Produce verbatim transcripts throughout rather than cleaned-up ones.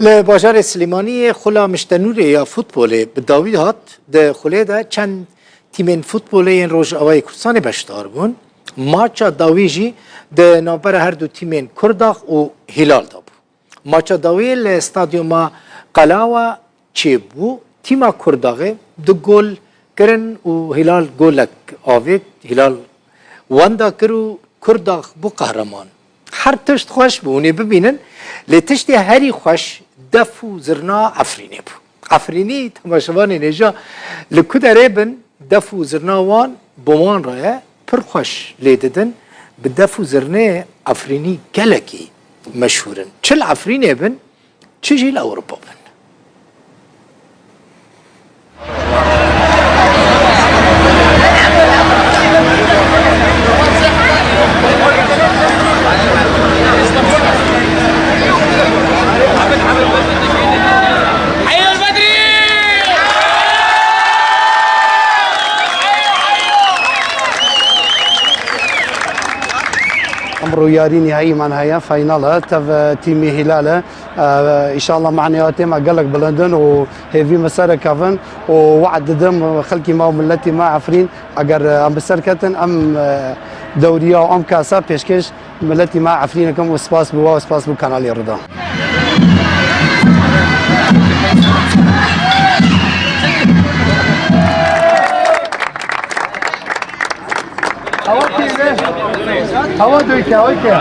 Li bajarê Silêmaniyê xula Miştenûrê ya futbolê bi dawî hat. Di xulê de çend tîmên futbolê yên Rojavayê Kurdistanê beşdar bûn. Maça dawî jî di navbera her du tîmên Kurdax û Hîlal de bû. Maça dawî li stadyuma Qelawa çêbû. Tîma Kurdaxê du gol kirin û Hîlal golek avêt. Hîlal wenda kir û Kurdax bû qehreman. Her tişt xweş bû, hûn ê bibînin. Lê tiştê herî xweş def û zirna Efrînê bû. Efrînî temaşevanên hêja li ku derê bin, def û zirna wan bi wan re ye, pir xweş lê didin. Bi def û zirnê Efrînî gelekî meşhûr in. Çi li Efrînê bin, çi jî li Ewropa bin. Emro yarî nihayîman heye, final e, tev, e, tîmî Hîlal e. E, înşallah maneyatê me gelek bilind in û hêvî me ser e kevin û we'd didim xelkî me û miletî me Efrîn, eger, e, em bi ser ketin, em, e, dewriya û em kasa pêşkêş miletî me Efrîn dikim û spas bi we û spas bi kanalê Rida. Hewa kê be? Hewa dökte, hewa kê?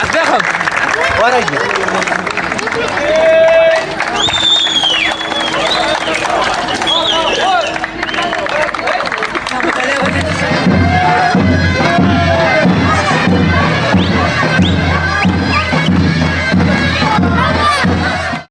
Ez bexim. Wara gir.